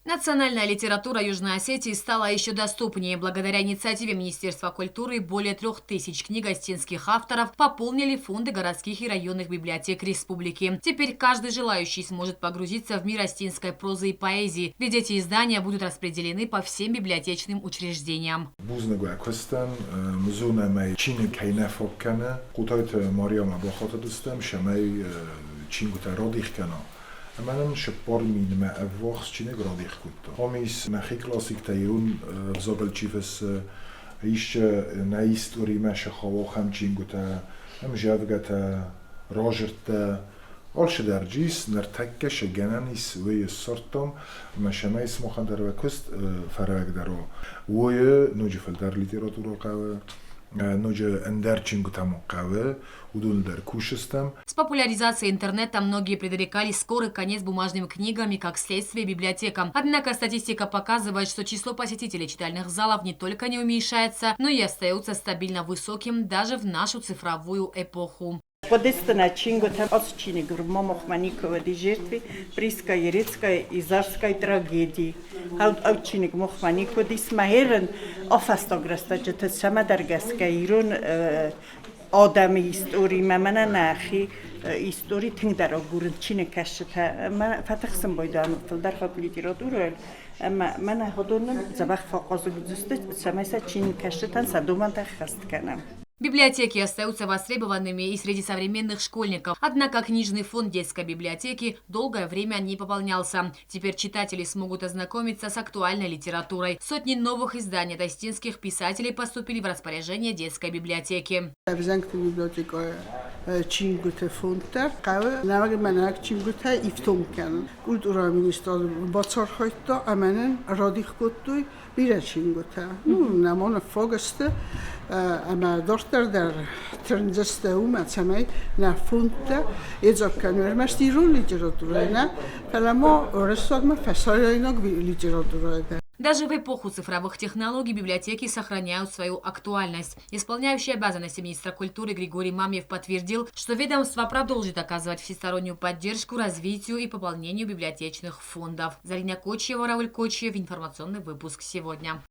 Национальная литература Южной Осетии стала еще доступнее. Благодаря инициативе Министерства культуры более 3000 книг осетинских авторов пополнили фонды городских и районных библиотек республики. Теперь каждый желающий сможет погрузиться в мир осетинской прозы и поэзии, ведь эти издания будут распределены по всем библиотечным учреждениям. Бузныг уӕ куыстӕн, мызон ӕмӕ чиныг кӕй нӕ фаг кӕны. Хъотайты Мариамӕ бахатыдыстӕм, цӕмӕй чингуытӕ радих кӕна. Ӕмӕ нын цыппар минмӕ ӕввахс чиныг радих кодта. Ам ис нӕхи классиктӕ ирон ӕвзагыл чи фыссы, ис нӕ историмӕ сыхау ахӕм чингуытӕ, ӕмзӕвгӕтӕ, радзырдтӕ. Алцыдӕр ис, ныртӕккӕ сӕ гӕнӕн ис, уый ссардтам, ӕмӕ цӕмӕй сымахӕн дӕр уӕ куыст фӕрӕвӕгдӕр уа. Уый ноджы фылдӕр литературӕ хъӕуы, ноджы ӕндӕр чингуытӕм хъӕуы, уыдон дӕр кусыстӕм. С популяризацией интернета многие предрекали скорый конец бумажным книгам и, как следствие, библиотекам. Однако статистика показывает, что число посетителей читальных залов не только не уменьшается, но и остается стабильно высоким даже в нашу цифровую эпоху. Хъуыдысты чингуытӕ ацы чиныг Мамохманиковой жертвы Присской, Ерецкой и Зарской трагедии. Ау чиныг Мохманикодис мӕ афӕстаг рӕстӕджыты цӕмӕдӕр гӕсгӕ ирон адӕмы историмӕ мӕнӕ нӕхи истори тынгдӕр агурын чиныгкӕсджытӕ ӕмӕ фӕтыхсын байдайӕм фылдӕр хатт литературӕйыл ӕмӕ мӕнӕ уыдонӕн дзӕбӕх фӕхъазыг уыдзысты, цӕмӕй сӕ чиныгкӕсджытӕн сӕ домӕнтӕ ӕххӕст кӕнӕм. Библиотеки остаются востребованными и среди современных школьников. Однако книжный фонд детской библиотеки долгое время не пополнялся. Теперь читатели смогут ознакомиться с актуальной литературой. Сотни новых изданий от осетинских писателей поступили в распоряжение детской библиотеки. Ӕвзӕнгты библиотекӕйы чингуыты фонд дӕр хъӕуы нӕуӕг чингуытӕ ифтонг кӕнын. Культурӕйы министрад бацархайдта ӕмӕ нын радих кодтой бирӕ чингуытӕ. Ну, нӕма ныффаг сты ӕмӕ дарддӕр дӕр тырндзысты уымӕ, цӕмӕй нӕ фондтӕ йедзаг кӕной ӕрмӕст ирон литературӕйы нӕ, фӕлӕ ма уырыссаг ӕмӕ фӕсарӕйнаг литературӕйы дӕр. Даже в эпоху цифровых технологий библиотеки сохраняют свою актуальность. Исполняющий обязанности министра культуры Григорий Мамьев подтвердил, что ведомство продолжит оказывать всестороннюю поддержку развитию и пополнению библиотечных фондов. Зарина Кочиева, Рауль Кочиев. Информационный выпуск сегодня.